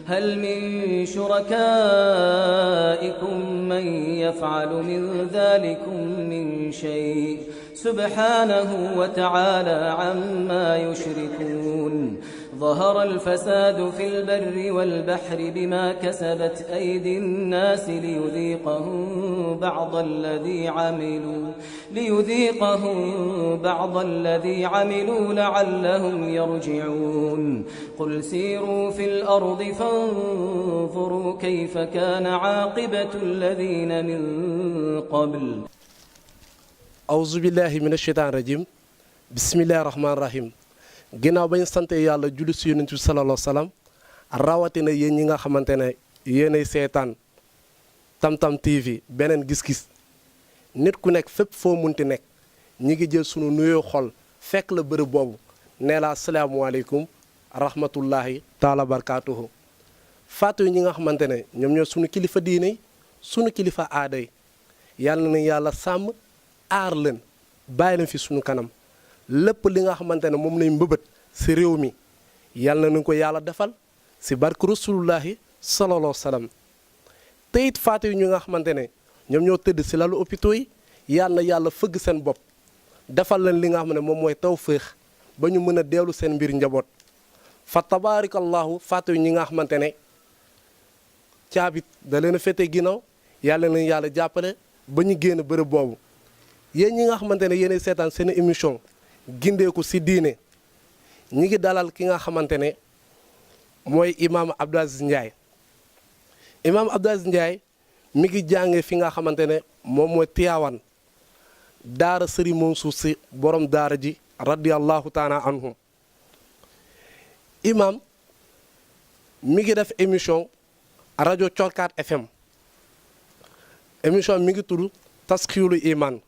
هل من شركائكم من يفعل من ذلكم من شيء سبحانه وتعالى عما يشركون ظهر الفساد في البر والبحر بما كسبت أيدي الناس ليذيقهم بعض الذي عملوا لعلهم يرجعون قل سيروا في الأرض فانظروا كيف كان عاقبة الذين من قبل أعوذ بالله من الشيطان الرجيم بسم الله الرحمن الرحيم ginnaaw bañ sante yàlla julli si yonent bi sallallahu alayhi wa sallam rawatina yéen ñi nga xamante ne yéenay seetaan Tam-Tam TV beneen gis-gis nit ku nekk fépp foo munti nekk ñi ngi jël sunu nuyoo xol fekk la bërëb boobu nee la asalaamaaleykum rahmatullahi taala barkaatuhu faatu ñi nga xamante ne ñoom ñoo sunu kilifa diine yi sunu kilifa aada yi yàlla na yàlla sàmm aar leen bàyyi leen fi sunu kanam lépp li nga xamante ne moom lañ mbëbët si réew mi yàlla na ko yàlla defal si barke rasulullahi sallallahu salaam te it faatu yi ñu nga xamante ne ñoom ñoo tëdd si lalu hôpitaux yi yàlla na yàlla fëgg seen bopp defal leen li nga xam ne moom mooy tawféex ba ñu mën a deelu seen mbir njaboot fa tabaarakallahu faatu yi ñi nga xamante ne caabit da leen a féete ginnaaw yàlla na yàlla jàppale ba ñu génn bërëb boobu yéen ñi nga xamante ne yéenay seetaan seen émission gindeeku si diine ñi ngi dalal ki nga xamante ne mooy imaam Abdou Aziz Ndiaye imaam Abdou Aziz Ndiaye mi ngi jàngee fi nga xamante ne moom mooy Tiwaawan daara Sëriñ Mansuur Si borom daara ji radiyallahu taala anhum imaam mi ngi def émission rajo Colkaat FM émission mi ngi tudd Taskiirul Iman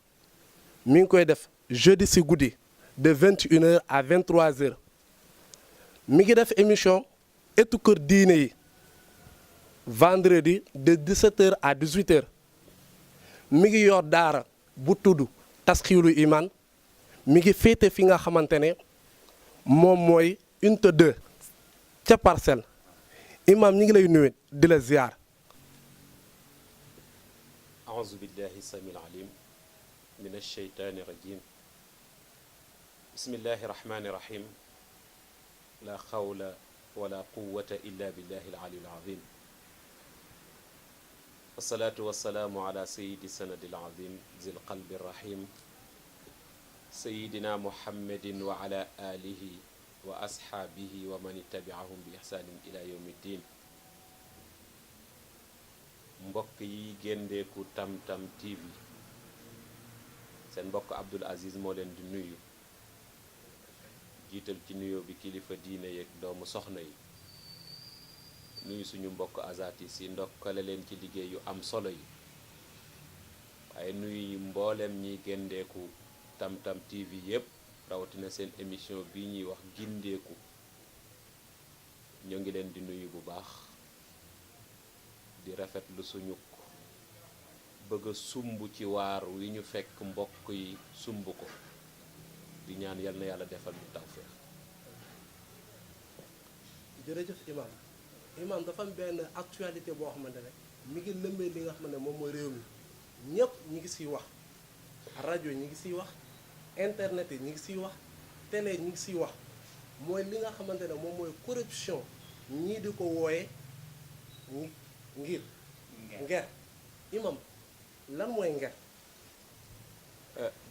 mi ngi koy def jeudi si guddi de 21h à 23h mi ngi def émission ëttu kër diine yi vendredi de 17h à 18h mi ngi yor daara bu tudd Taskiirul Iman mi ngi féete fi nga xamante ne moom mooy unité 2 ca Parcelles imam ñi ngi lay nuyu di la ziar. a'uuzu billahi samil alim min ash-shaytaani rajim bismillahi rahmani rahim la xawla wala quwwata illa billahi al-ali al-azim wasalaatu wasalaamu ala sayidi sanadi al-azim zil qalbi rahim sayidina muhammadin wa ala alihi wa ashaabihi wa man tabi'ahum bi ihsaanin ila yawmi ddin mbokk yi géndeeku Tam-Tam TV seen mbokk Abdoul Aziz moo leen di nuyu jiital ci nuyoo bi kilifa diine yeeg doomu soxna yi nuyu suñu mbokk azatis yi ndokkale leen ci liggéey yu am solo yi waaye nuyu mboolem ñiy géndeeku Tam-Tam TV yépp rawatina seen émission bi ñuy wax gindeeku ñoo ngi leen di nuyu bu baax di rafetlu suñu bëgg a sumb ci waar wi ñu fekk mbokk yi sumb ko di ñaan yal na yàlla defal ñu tawfeex. jërëjëf imam dafa am benn actualité boo xamante ne mi ngi lëmbee li nga xam ne moom mooy réew mi ñëpp ñi ngi siy wax rajo ñi ngi siy wax internet yi ñi ngi siy wax télé ñi ngi siy wax mooy li nga xamante ne moom mooy corruption ñii di ko wooye nger imam lan mooy nger.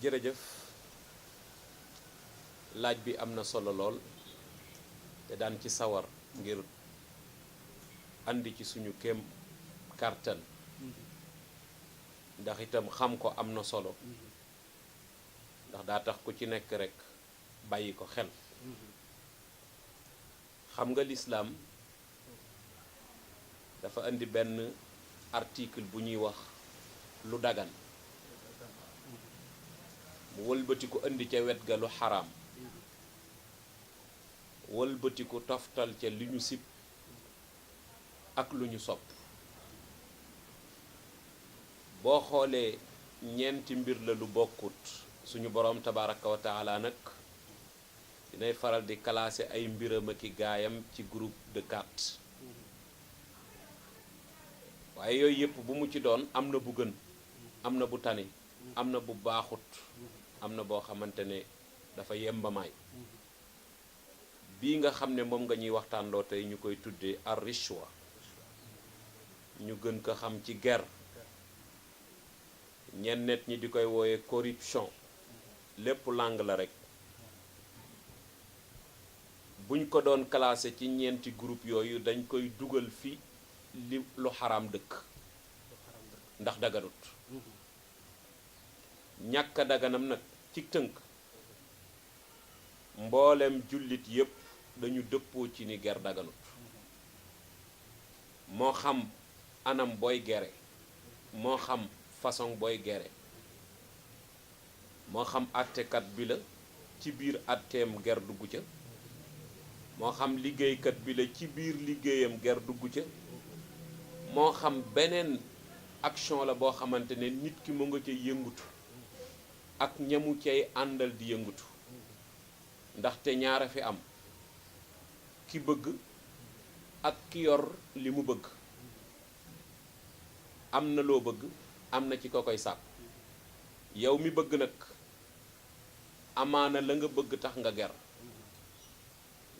jërëjëf laaj bi am na solo lool te daan ci sawar ngir andi ci suñu kéem kàttan ndax itam xam ko am na solo ndax daa tax ku ci nekk rekk bàyyi ko xel xam nga lislaam dafa indi benn article bu ñuy wax lu dagan mu wëlbatiku indi ca wet ga lu xaraam wëlbatiku toftal ca li ñu sib ak lu ñu sopp boo xoolee ñeenti mbir la lu bokkut suñu boroom tabaraka wa taala nag dinay faral di classé ay mbiram ak i gaayam ci groupe de 4 waaye yooyu yëpp bu mu ci doon am na bu gën am na bu tane am na bu baaxut am na boo xamante ne dafa yembamaay bii nga xam ne moom nga ñuy waxtaanloo tey ñu koy tuddee ar rishwa ñu gën ko xam ci ger ñenn ñi di koy wooye corruption lépp langue la rek buñ ko doon classé ci ñeenti groupe yooyu dañ koy dugal fi li lu xaraam dëkk ndax daganut ñàkk daganam nag ci tënk mboolem jullit yépp dañu dëppoo ci ni ger daganut moo xam anam booy gere moo xam façon booy gere moo xam àttekat bi la ci biir àtteem ger dugg ca moo xam liggéeykat bi la ci biir liggéeyam ger dugg ca moo xam beneen action la boo xamante ne nit ki mu nga ca yëngutu ak ñamu cay àndal di yëngutu ndaxte ñaara fi am ki bëgg ak ki yor li mu bëgg am na loo bëgg am na ci ko koy sàkk yow mi bëgg nag amaana la nga bëgg tax nga ger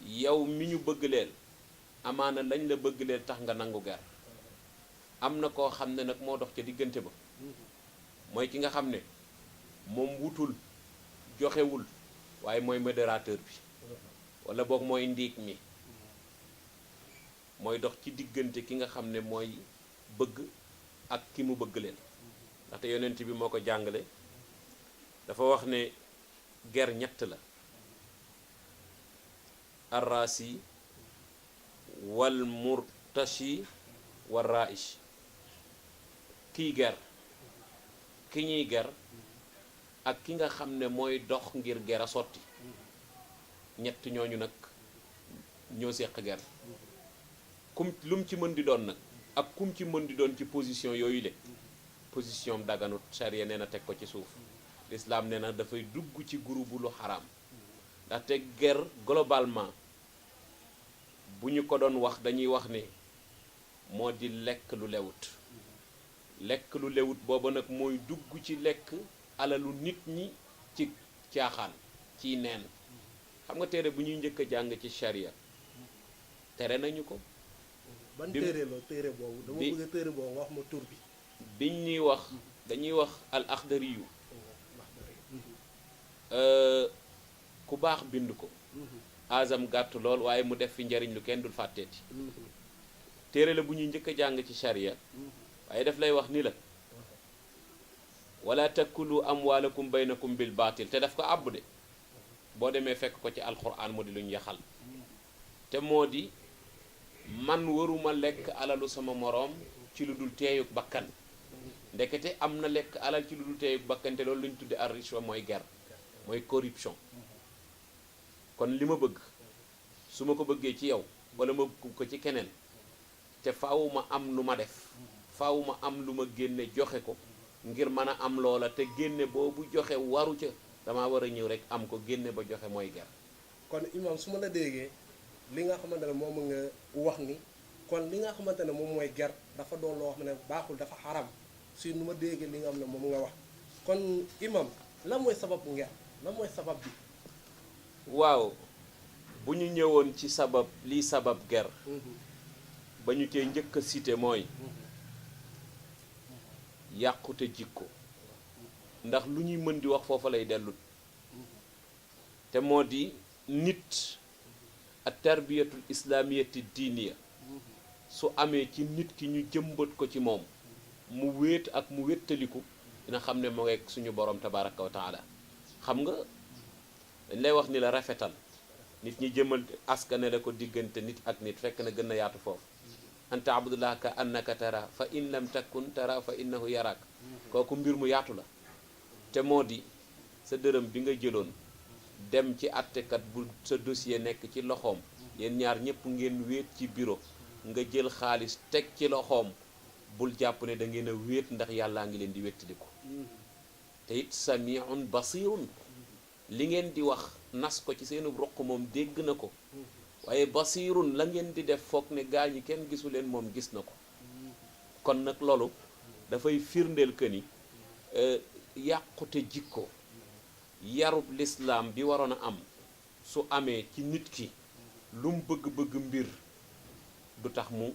yow mi ñu bëgg leen amaana lañ la bëgg leen tax nga nangu ger am na koo xam ne nag moo dox ca diggante ba mooy ki nga xam ne moom wutul joxewul waaye mooy modérateur bi walla boog mooy ndiig mi mooy dox ci diggante ki nga xam ne mooy bëgg ak ki mu bëgg leen ndaxte yonent bi moo ko jàngale dafa wax ne ger ñett la arrasi wal murtashi wal raish kiy ger ki ñuy ger ak ki nga xam ne mooy dox ngir ger a sotti ñett ñooñu nag ñoo seq ger kum lu mu ci mën di doon nag ak kum ci mën di doon ci position yooyu le position daganut charia nee na teg ko ci suuf l'islam nee na dafay dugg ci groupe lu xaraam ndaxte ger globalement bu ñu ko doon wax dañuy wax ne moo di lekk lu lewut booba nag mooy dugg ci lekk alalu nit ñi ci caaxaan ciy neen xam nga téere bu ñuy njëkk a jàng ci charia tere nañu ko ban téere la téere boobu dama bëgg téere boobu wax ma tur bi biñ ñuy wax dañuy wax al axdari yu ku baax bind ko azam gàtt lool waaye mu def fi njariñ lu kenn dul fàtteeti téere la bu ñuy njëkk a jàng ci charia waaye daf lay wax ni la wala takulu amwaalakum baynakum bil baatil te daf ko àbb de boo demee fekk ko ci alquran mu di luñ yaxal te moo di man waruma lekk alalu sama moroom ci lu dul teeyug bakkan ndekete am na lekk alal ci lu dul teeyug bakkan te loolu lu ñu tudde ar rishwa mooy ger mooy corruption kon li ma bëgg su ma ko bëggee ci yow wala ma bëgg ko ci keneen te faaw ma am lu ma def faaw ma am lu ma génne joxe ko ngir mën a am loola te génne boobu joxe waru ca dama war a ñëw rek am ko génne ba joxe mooy ger kon imam su ma la déggee li nga xamante ne moom nga wax ni kon li nga xamante ne moom mooy ger dafa doon loo xam ne baaxul dafa xaram si nu ma déggee li nga xam ne moom nga wax kon imam lan mooy sababu nger lan mooy sabab bi waaw bu ñu ñëwoon ci sabab lii sabab ger ba ñu cee njëkk a cité mooy yàqute jikko ndax lu ñuy mën di wax foofa lay dellut te moo di nit ak tarbiyatul islamiyati diiniya su amee ci nit ki ñu jëmbat ko ci moom mu wéet ak mu wéttaliku dina xam ne moo ngeeg suñu borom tabaraka wa taala xam nga dañ lay wax ni la rafetal nit ñi jëmal askane la ko diggante nit ak nit fekk na gën a yaatu foofu anta abdullah ka annaka tara fa in lam takun tara fa innahu yarak kooku mbir mu yaatu la te moo di sa dërëm bi nga jëloon dem ci àttekat bu sa dossier nekk ci loxoom yéen ñaar ñëpp ngeen wéet ci bureau nga jël xaalis teg ci loxoom bul jàpp ne da ngeen a wéet ndax yàllaa ngi leen di wéttaliku te it samiun basirun li ngeen di wax nas ko ci seenu roq moom dégg na ko waaye basirun la ngeen di def foog ne gaa ñi kenn gisu leen moom gis na ko kon nag loolu dafay firndeel que ni yàqute jikko yarub lislaam bi waroon a am su amee ci nit ki lu mu bëgg-bëgg mbir du tax mu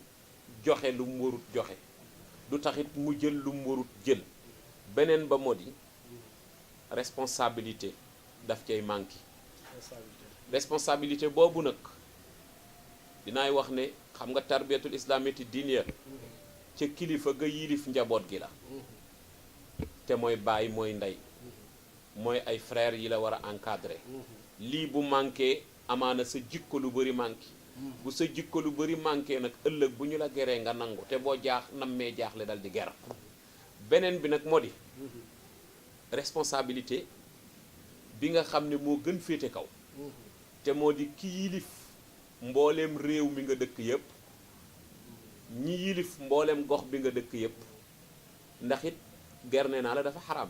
joxe lu mu warut joxe du taxit mu jël lu mu warut jël beneen ba moo di responsabilité daf cay manqué responsabilité boobu nag dinaay wax ne xam nga tarbiyatul islamiyati diiniya ca kilifa ga yilif njaboot gi la te mooy baay mooy ndey mooy ay frères yi la war a encadrer lii bu manqué amaana sa jikko lu bari manqué bu sa jikko lu bari manqué nag ëllëg bu ñu la geree nga nangu te boo nammee jaaxle dal di ger beneen bi nag moo di responsabilité bi nga xam ne moo gën féete kaw te moo di ki yilif mbooleem réew mi nga dëkk yépp ñi yilif mbooleem gox bi nga dëkk yépp ndax it ger nee naa la dafa xaraam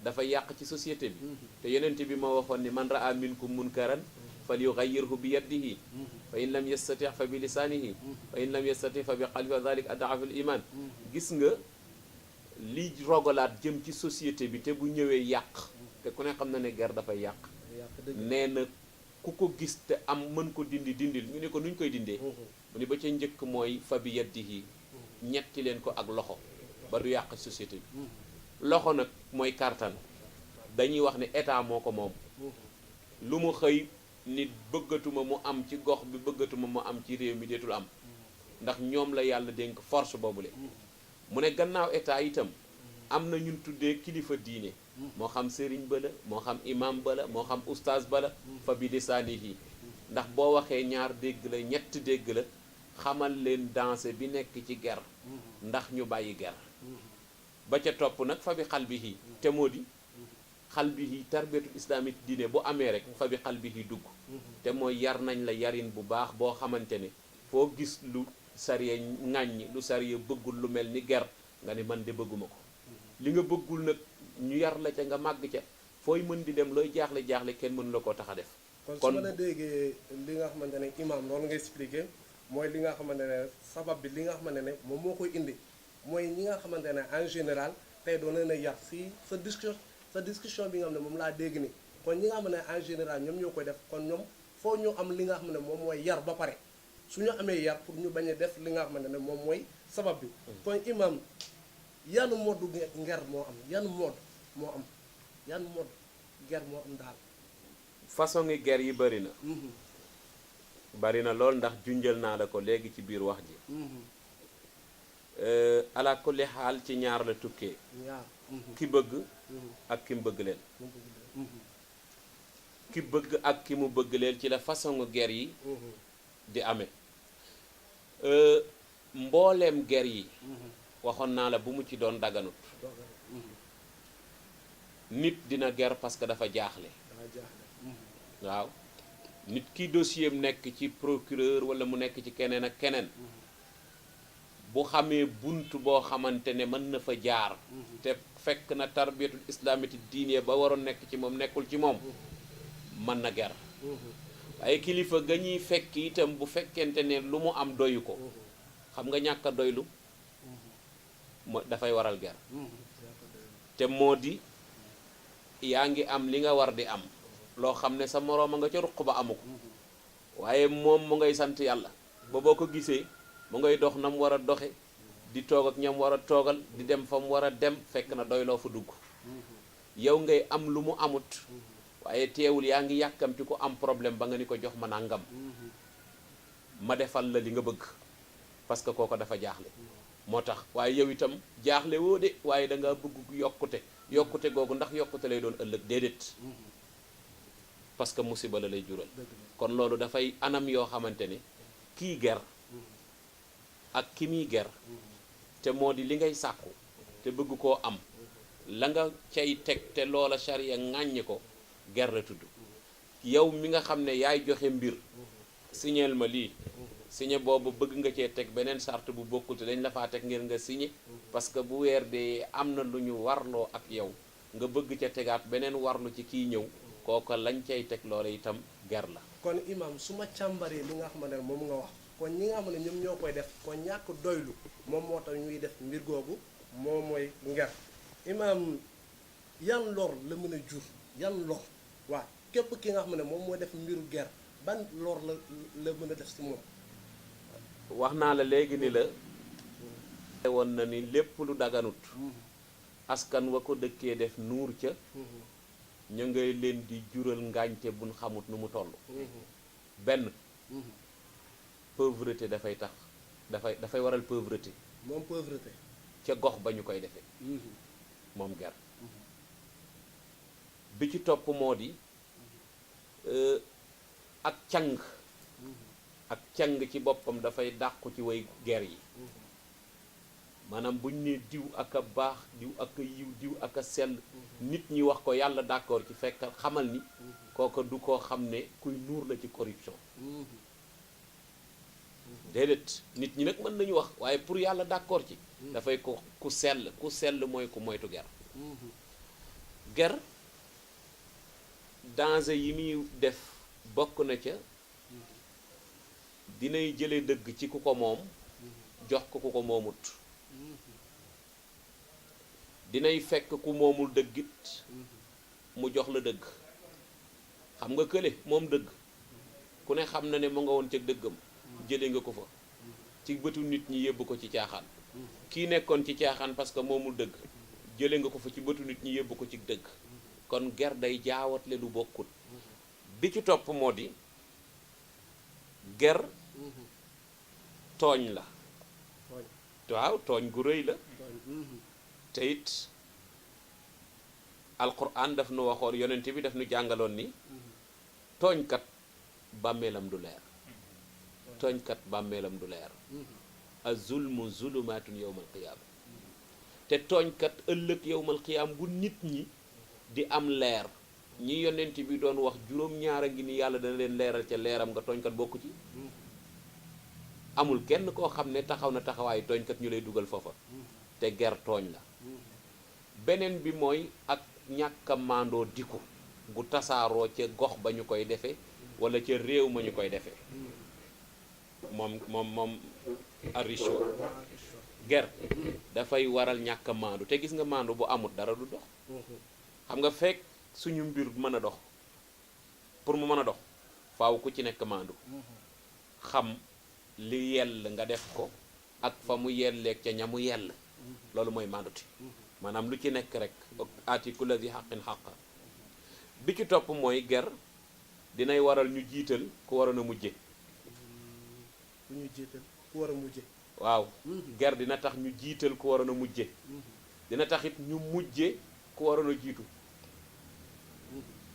dafa yàq ci société bi te yonent bi ma waxoon ni man raa minkum munkaran fal yughayyirhu bi yadihi fa in lam yastati fa bi lisaanihi fa in lam yastati fa bi qalbi wa dhalik ad'aful iman gis nga li rogalaat jëm ci société bi te bu ñëwee yàq te ku ne xam na ne ger dafay yàq nee na ku ko gis te am mën ko dindil ñu ne ko nuñ koy dindee mu ni ba ca njëkk mooy fa bi yadihi ñetti leen ko ak loxo ba du yàq société bi loxo nag mooy kartan dañuy wax ne état moo ko moom lu mu xëy nit bëggatuma mu am ci gox bi bëggatuma mu am ci réew mi deetul am ndax ñoom la yàlla dénk force boobule mu ne gannaaw état itam am na ñun tuddee kilifa diine moo xam sëriñ ba la moo xam imam ba la moo xam oustaz ba la fa bi lisaanihi ndax boo waxee ñaar dégg la ñett dégg la xamal leen dansé bi nekk ci ger ndax ñu bàyyi ger ba ca topp nag fa bi xalbihi te moo di xalbihi tarbiyatul islamique diine bu amee rek fa bi xalbihi dugg te mooy yar nañ la yarin bu baax boo xamante ne foo gis lu sariya ŋàññi lu sariya bëggul lu mel ni ger nga ne man de bëgguma ko li nga bëggul nag ñu yar la ca nga màgg ca fooy mën di dem looy jaaxle kenn mënu la koo tax a def kon su ma la déggee li nga xamante ne imam loolu nga expliqué mooy li nga xamante ne sabab bi li nga xamante ne moom moo koy indi mooy ñi nga xamante ne en général tey doon leen a yar si sa discussion bi nga xam ne moom laa dégg ni kon ñi nga xam ne en général ñoom ñoo koy def kon ñoom foo ñu am li nga xam ne moom mooy yar ba pare su ñu amee yar pour ñu bañ a def li nga xamante ne moom mooy sabab bi kon imam yan moddu nger moo am yan modd moo am yan modd ger moo am daal façon ngi ger yi bari na bari na lool ndax junjal naa la ko léegi ci biir wax ji ala kulli xaal ci ñaar la tukkee ki bëgg ak ki mu bëgg leen ki bëgg ak ki mu bëgg leen ci la façon ger yi di amee mbooleem ger yi waxoon naa la bu mu ci doon daganut nit dina ger parce que dafa jaaxle waaw nit ki dossier am nekk ci procureur wala mu nekk ci keneen ak keneen bu xamee bunt boo xamante ne mën na fa jaar te fekk na tarbiyatul islamiti diine ba waroon nekk ci moom nekkul ci moom mën na ger waaye kilifa ga ñuy fekk itam bu fekkente ne lu mu am doyu ko xam nga ñàkk a doylu dafay waral ger te moo di yaa ngi am li nga war di am loo xam ne sa moroom a nga ca ruq ba amu ko waaye moom mu ngay sant yàlla ba boo ko gisee mu ngay dox na mu war a doxe di toog ak ñam war a toogal di dem fa mu war a dem fekk na doyloo fa dugg yow ngay am lu mu amut waaye teewul yaa ngi yàkkamti ko am problème ba nga ni ko jox ma nangam ma defal la li nga bëgg parce que kooko dafa jaaxle moo tax waaye yow itam jaaxle woo de waaye da nga bëgg yokkute googu ndax yokkute lay doon ëllëg déedéet parce que musiba la lay jural kon loolu dafay anam yoo xamante ne kii ger ak ki muy ger te moo di li ngay sàkku te bëgg koo am la nga cay teg te loola charia ŋàññi ko ger la tudd yow mi nga xam ne yaay joxe mbir signeel ma lii signé boobu bëgg nga cee teg beneen charte bu bokkul te dañ la faa teg ngir nga signé parce que bu weer dee am na lu ñu warloo ak yow nga bëgg ca tegaat beneen warlu ci kiy ñëw kooka lañ cay teg loola itam ger la kon imam su ma càmbaree li nga xamante ne moom nga wax kon ñi nga xam ne ñoom ñoo koy def kon ñàkk doylu moom moo tax ñuy def mbir googu moom mooy nger. imaam yan lor la mën a jur yan lor waa képp ki nga xam ne moom moo def mbiru ger ban lor la mën a def si moom. wax naa la léegi ni la woon na ni lépp lu daganut askan wa ko dëkkee def nuur ca ñu ngay leen di jural ngaañte buñ xamut nu mu toll. benn pauvreté dafay tax dafay waral pauvreté. moom pauvreté. ca gox ba ñu koy defee. moom ger. bi ci topp moo di ak càng. ak càng ci boppam dafay dàqu ci way ger yi. maanaam buñ ne diw ak a baax diw ak a yiw diw ak a sell nit ñi wax ko yàlla d'accord ci fekk xamal ni kooka du koo xam ne kuy nuur la ci corruption. déedéet nit ñi nag mën nañu wax waaye pour yàlla d'accord ci dafay ko ku sell mooy ku moytu ger. ger danger yi muy def bokk na ca dinay jële dëgg ci ku ko moom jox ko ku ko moomut. dinay fekk ku moomul dëggit mu jox la dëgg. xam nga kële moom dëgg ku ne xam na ne mu nga woon ca dëggam jële nga ko fa ci bëtu nit ñi yóbbu ko ci caaxaan. kii nekkoon ci caaxaan parce que moomul dëgg jële nga ko fa ci bëtu nit ñi yóbbu ko ci dëgg. kon ger day jaawatle lu bokkut. bi ci topp moo di ger tooñ la. waaw tooñ gu rëy la. te it alquran daf nu waxoon yonent bi daf nu jàngaloon ni tooñkat bàmmeelam du leer. tooñkat bàmmeelam du leer. az-zulmu zulumaatun yawmal qiyaama. te tooñkat ëllëg yawmal qiyaama bu nit ñi di am leer ñi yonent bi doon wax juróom-ñaara ngi ni yàlla dana leen leeral ca leeram nga tooñkat bokku ci. amul kenn koo xam ne taxaw na taxawaayu tooñkat ñu lay dugal foofa. te ger tooñ la. beneen bi mooy ak ñàkk a maandoo diku gu tasaaroo ca gox ba ñu koy defee wala ca réew ma ñu koy defee. moom aricho ger dafay waral ñàkk a maandu te gis nga maandu bu amut dara du dox. xam nga fekk suñu mbir mën a dox pour mu mën a dox faaw ku ci nekk maandu. xam li yell nga def ko ak fa mu yelleeg ca ña mu yell. loolu mooy maanduti maanaam lu ci nekk rek aati kulla di xaqin xaqa. bi ci topp mooy ger dinay waral ñu jiital ku waroon a mujje. ñu jiital ku war a mujje. waaw ger dina tax ñu jiital ku waroon a mujje. dina tax it ñu mujje ku waroon a jiitu.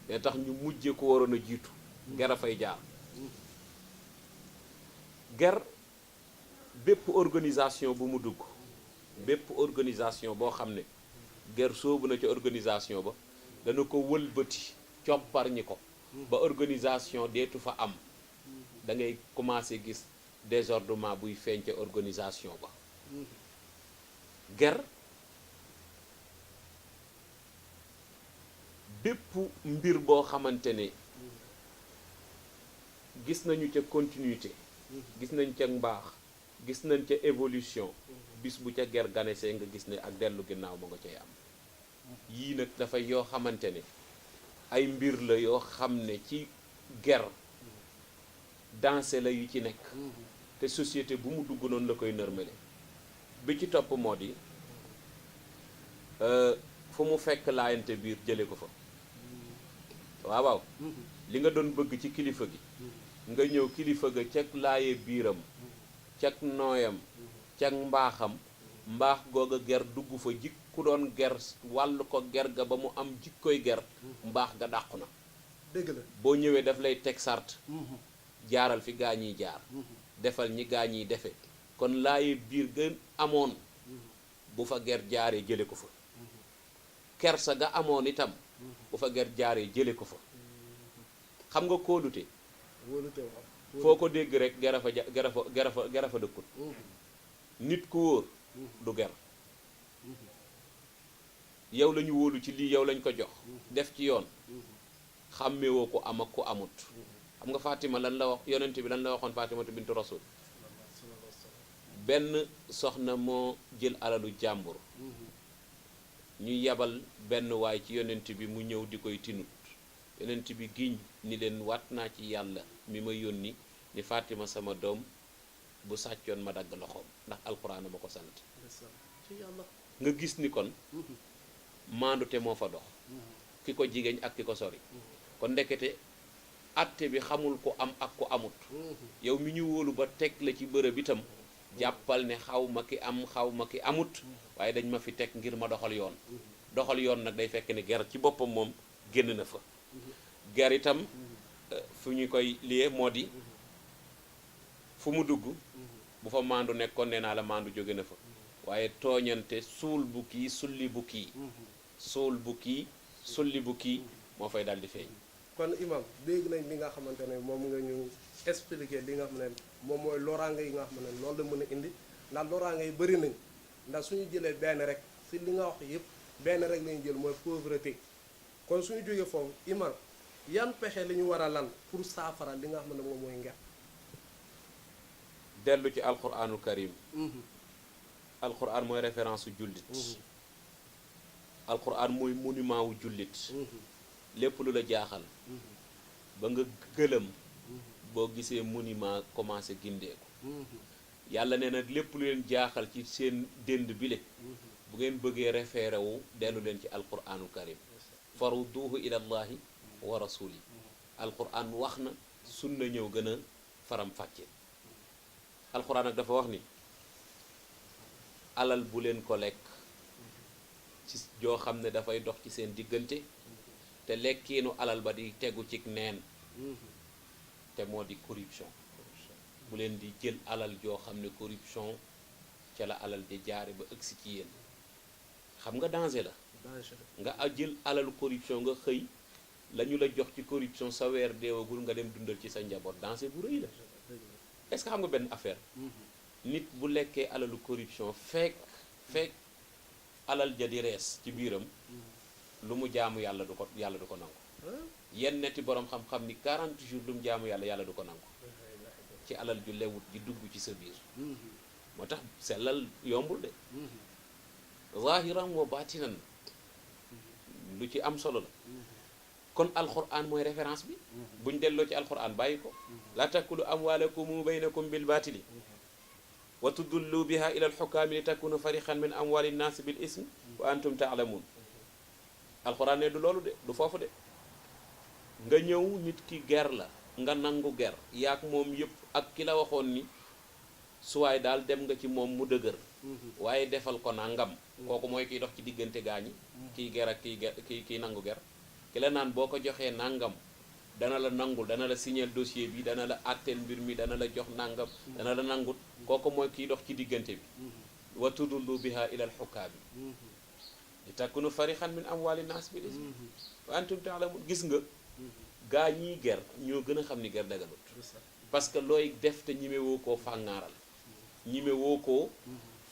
dina tax ñu mujje ku waroon a jiitu. ger a fay jaar. ger bépp organisation bu mu dugg bépp organisation boo xam ne ger soobu na ci organisation ba dana ko wëlbati coppar ñi ko ba organisation deetu fa am da ngay commencer gis désordre buy feeñ ca organisation ba. ger bépp mbir boo xamante ne gis nañu ca continuité gis nañ ca mbaax gis nañ ca évolution bis bu ca ger ganesee nga gis ne ak dellu ginnaaw ma nga cay am. yii nag dafay yoo xamante ne ay mbir la yoo xam ne ci ger danse la yu ci nekk te société bu mu dugg noonu la koy nërmale. bi ci topp moo di fu mu fekk laayante biir jële ko fa. waaw li nga doon bëgg ci kilifa gi nga ñëw kilifa ga cag laaye biiram cag nooyam cag mbaaxam mbaax googa ger dugg fa jik ku doon ger wàll ko ger ga ba mu am jikkoy ger mbaax ga dàqu na. dëgg la boo ñëwee daf lay teg sart jaaral fi gaa ñiy jaar defal ñi gaa ñiy defe kon laaye biir gën amoon bu fa ger jaaree jële ko fa. kersa ga amoon itam bu fa ger jaaree jële ko fa. xam nga kóolute foo ko dégg rek gera fa dëkkut. nit ku wóor du ger. yow lañu wóolu ci lii yow lañ ko jox def ci yoon xàmmewoo ko am ak ku amut. xam nga Fatima lan la wax yonent bi lan la waxoon Fatimatu bintu Rasul benn soxna moo jël alalu jàmbur ñu yabal benn waay ci yonent bi mu ñëw di koy tinut yonent bi giñ ni leen waat naa ci yàlla mi ma yónni ni Fatima sama doom bu sàccoon ma dagg loxoom ndax alxuraan ma ko sant nga gis ni kon maandute moo fa dox ki ko jigéen ak ki ko sori kon ndekete atte bi xamul ko am ak ko amut yow mi ñu wóolu ba teg la ci bërëb itam jàppal ne xaw ma ki am xaw ma ki amut waaye dañ ma fi teg ngir ma doxal yoon doxal yoon nag day fekk ne ger ci boppam moom génn na fa ger itam fu ñu koy lié moo di fu mu dugg bu fa maandu nekkoon nee naa la maandu jóge na fa waaye tooñante suul bu kii sulli bu kii suul bu kii sulli bu kii moo fay daal di feeñ. kon imam dégg nañ li nga xamante ne moom nga ñu expliqué li nga xam ne moom mooy loraange yi nga xam ne loolu la mën a indi ndax loraange yi bëri nañ ndax suñu jëlee benn rek si li nga wax yëpp benn rek lañu jël mooy pauvreté kon suñu jógee foofu imam yan pexe li ñu war a lan pour saafara li nga xam ne moom mooy nger. dellu ci alquranul karim alquran mooy référence su jullit alquran mooy monument wu jullit lépp lu la jaaxal ba nga gëlëm boo gisee monument commencé gindeeku yàlla nee na lépp lu leen jaaxal ci seen dënd bile bu ngeen bëggee référé wu dellu leen ci alquranul karim farudduhu ilallahi wa rasuli alquran wax na sunna ñëw gën a faram fàcce alquran nag dafa wax ni alal bu leen ko lekk ci joo xam ne dafay dox ci seen diggante te lekkiinu alal ba di tegu ci neen te moo di corruption bu leen di jël alal joo xam ne corruption ca la alal di jaare ba ëgsi ci yéen xam nga danger la nga jël alalu corruption nga xëy la ñu la jox ci corruption sa weer deewagul nga dem dundal ci sa njaboot danger bu rëy la est-ce que xam nga benn affaire nit bu lekkee alalu corruption fekk alal ja di rees ci biiram lu mu jaamu yàlla du ko nangu yenn netti boroom xam-xam ni 40 jours lu mu jaamu yàlla du ko nangu ci alal ju lewut di dugg ci sa biir moo tax sellal yombul de zahiran wa baatinan lu ci am solo la kon alquran mooy référence bi buñ delloo ci alquran bàyyi ko la takulu amwalakum baynakum bil baatili wa tudullu biha ila alxukaami li takunu fariqan min amwali nnaasi bil ismi wa antum taalamuun alquran ne du loolu de du foofu de nga ñëw nit ki ger la nga nangu ger yaak moom yëpp ak ki la waxoon ni suwaay daal dem nga ci moom mu dëgër waaye defal ko nangam kooku mooy kiy dox ci diggante gaañi kiy ger ak kiy nangu ger ki la naan boo ko joxee nangam dana la nangul dana la signer dossier bi dana la àtteel mbir mi dana la jox nangam dana la nangut kooku mooy kiy dox ci diggante bi wa tudullu biha ila al xukaami li takunu farixan min amwali naas bil ismi wa antum taalamun gis nga gaa ñiy ger ñoo gën a xam ni ger daganut parce que looy def te ñime woo koo fàngaaral ñime woo koo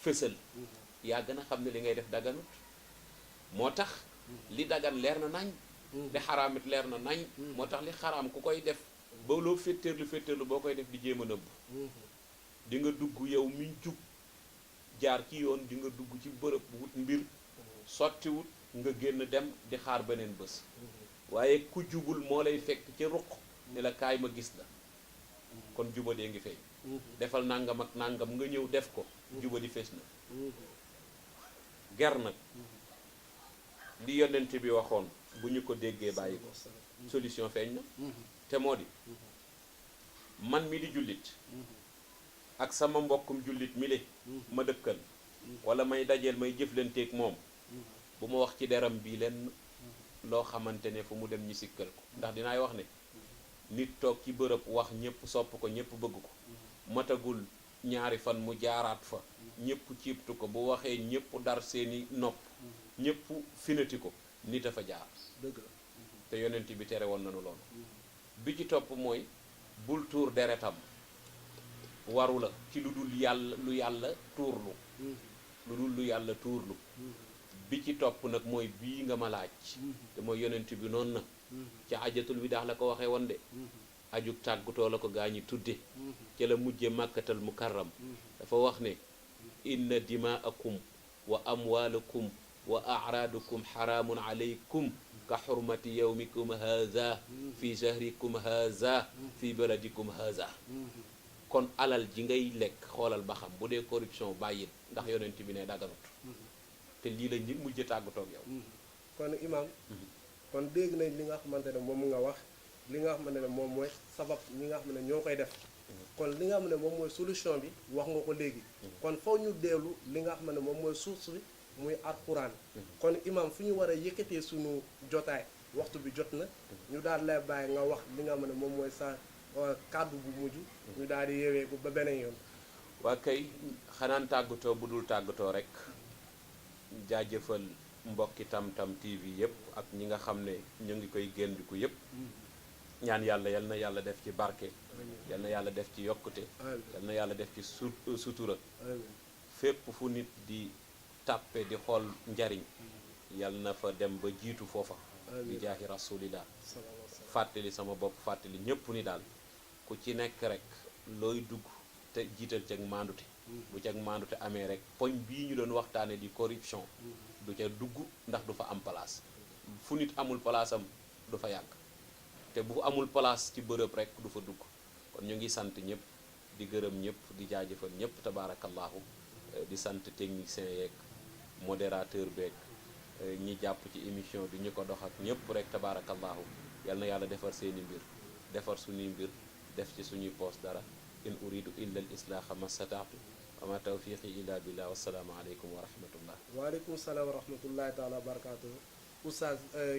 fësal yaa gën a xam ne li ngay def daganut moo tax li dagan leer na nañ li xaraamit leer na nañ moo tax li xaraam ku koy def ba loo féttéerlu boo koy def di jéem a nëbbu di nga dugg yow mi jub jaar ci yoon di nga dugg ci bërëb wut mbir sottiwut nga génn dem di xaar beneen bés waaye ku jubul moo lay fekk ci ruq ni la kaay ma gis la kon jubadee ngi feeñ defal nangam ak nangam nga ñëw def ko jubadi fees na ger nag li yonent bi waxoon bu ñu ko déggee bàyyi ko solution feeñ na te moo di man mi di jullit ak sama mbokkum jullit mi le ma dëkkal wala may dajeel may jëflanteeg moom bu ma wax ci deram bii lenn loo xamante ne fu mu dem ñu sikkal ko ndax dinaay wax ne nit toog ci bërëb wax ñëpp sopp ko ñëpp bëgg ko matagul ñaari fan mu jaaraat fa ñëpp ciibtu ko bu waxee ñëpp dar seeni nopp ñëpp finati ko nit a fa jaar dëgg la te yonent bi tere woon nañu loolu bi ci topp mooy bul tuur deretam waru la ci lu dul yàlla tuurlu lu yàlla tuurlu bi ci topp nag mooy bii nga ma laaj te mooy yonent bi noonu na ci ajatul wi daax la ko waxee woon de ajug tàggutoo la ko gaa ñi tudde ca la mujje màkkatal mukarram dafa wax ne inna dimaakum wa amwaalakum wa a'raadakum xaraamun alaykum ka xurmati yawmikum haza fi shahrikum haza fi baladikum haza. kon alal ji ngay lekk xoolal ba xam bu dee corruption bàyyil ndax yonent bi ne daganut te lii la ñi mujj tàggatoo ak yow. kon imam kon dégg nañ li nga xamante ne moom nga wax li nga xamante ne moom mooy sabab ñi nga xam ne ñoo koy def kon li nga xam ne moom mooy solution bi wax nga ko léegi kon foo ñu deelu li nga xam ne moom mooy source bi muy alxuraan kon imam fu ñu war a yëkkatee suñu jotaay waxtu bi jot na ñu daal lay bàyyi nga wax li nga xam ne moom mooy sa kàddu bu mujj ñu daal di yeewee bu ba beneen yoon. waa kay xanaan tàggatoo bu dul tàggatoo rek jaajëfal mbokki Tam-Tam TV yëpp ak ñi nga xam ne ñu ngi koy géndiku yëpp ñaan yàlla yal na yàlla def ci barke yal na yàlla def ci yokkute yal na yàlla def ci sutura fépp fu nit di tàppe di xool njariñ yal na fa dem ba jiitu foofa bi jaahi rasulillah fàttali sama bopp fàttali ñëpp ni daal ku ci nekk rek looy dugg te jiital cag maandute bu cag maandute amee rek poñ bii ñu doon waxtaane di corruption du ca dugg ndax du fa am place fu nit amul place am du fa yàgg te bu amul place ci bërëb rek du fa dugg kon ñu ngi sant ñëpp di gërëm ñëpp di jaajëfal ñëpp tabaarakallaahu di sant technicien yeeg modérateur beeg ñi jàpp ci émission bi ñu ko dox ak ñëpp rek tabaarakallaahu yal na yàlla defar seeni mbir defar suñuy mbir def ci suñuy poos dara in uridu illa al islaaha ma stataatu wa ma tawfiqi illa billah wassalaamu aleykum wa rahmatullah. waaleykum salaam wa rahmatullahi taala wa barakaatu. oustaz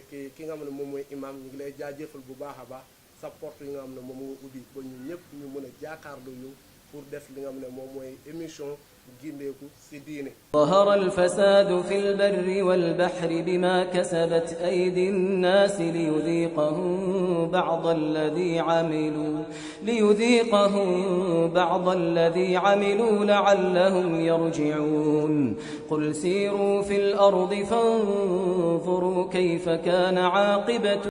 ki nga xam ne moom mooy imam ñu ngi lay jaajëfal bu baax a baax sa porte yi nga xam ne moom moo ubbi ba ñun ñëpp ñu mën a jaakaarloo yow pour def li nga xam ne moom mooy émission gindeeku ci diine. ظهر الفساد في البر والبحر بما كسبت أيدي الناس ليذيقهم بعض الذي عملوا لعلهم يرجعون قل سيروا في الأرض فانظروا كيف كان عاقبة